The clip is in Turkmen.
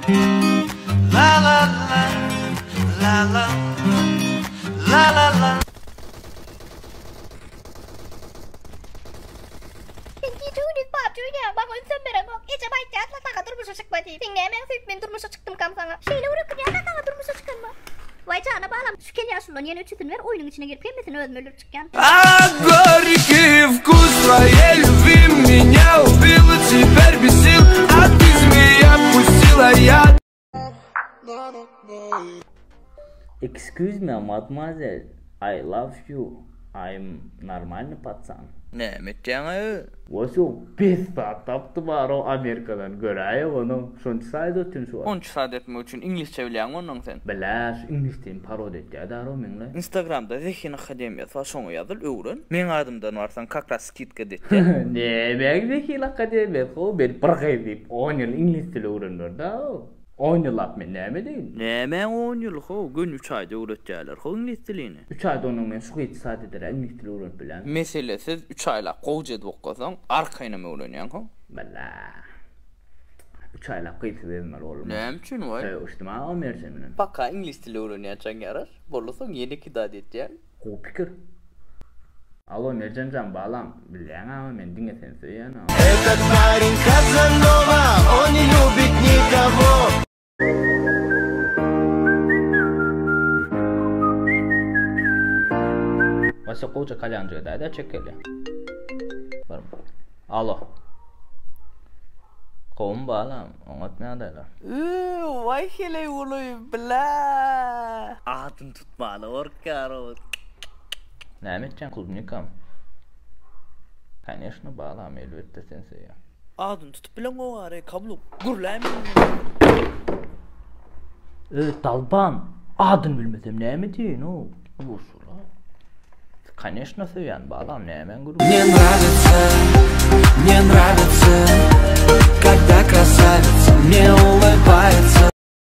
La la la la la la la la. Sen gije-gündiz PUBG oýnaýaň, maňa ünsem bereňok. Ejem aýtýar, asla saňa durmuşa çykma diýip. Seň nämäňi söýüp men durmuşa çykdymkam saňa? Şeýle bir ökünýän-ä saňa durmuşa çykanyma. Waý jana balam, şu kel ýaşuludan ýene üçüsini ber, oýnuň içine girip hemmesini özüm öldürip çykýan. A горький вкус твоей любви меня убил и теперь без сил А ты змея пустила яд Excuse me mademoiselle, I love you, I'm normalny patsan. Näme etýäň-aý? Wosyo bes zat tapdy baro Amerikadan göräýek ony şonça saýda otyryn şu wagt. Onça zat etmek üçin iňlisçe bilýäňmi onnoň sen? Bilä şu iňlis dilini parod etýä daro meňle. Instagramda Zehin akademiýasy bar şoňa ýazyl öwren. Meň adymdan barsaň kak raz skidka etýä. Nämäň Zehin akademiýasy how men bir gyz diýip on ýyl iňlis dili öwrenberdi how. On ýyllap men näme edeýin? Nämäň on ýyly how, göni üç aýda öwretýärler how iňlis dilini. Üç aýda onuň men şu gyz saat ederä iňlis dili öwrenip bilýän. Meselesiz üç aýlap gowja edip okasaň arkaýynam öwrenýäň how. Bala. Üç aýlap gyzsyz gezmeli boldum. Näme üçin waý? Söýüşdim a o Merjen bilen. Paka iňlis dili öwrenýänçäň ýaraş, boldy soň ýene kidat etýäň. Gowy pikir. Alo Merjenjan balam, bilýäň aga men diňe seni söýýän aga. Этот парень Казанова, он не любит никого. Waşe gowja kalýanjy edäýdä çekeli. Alo. Gowmy balam, oňatmy ýagdaýlar? Üü waý heleý uly blä. Adyny tutmana gorkýar-ow. Näme etýäň klubnikam? Koneşno balam elbetde seni söýýän. Adyny tutup bileňok ary kabluk gürläýme. Öý dalban adyny bilmesem näme diýeýin-ow. Urşula. Koneşno söýýän balam nämäň gürrüňi. Мне нравится, мне нравится.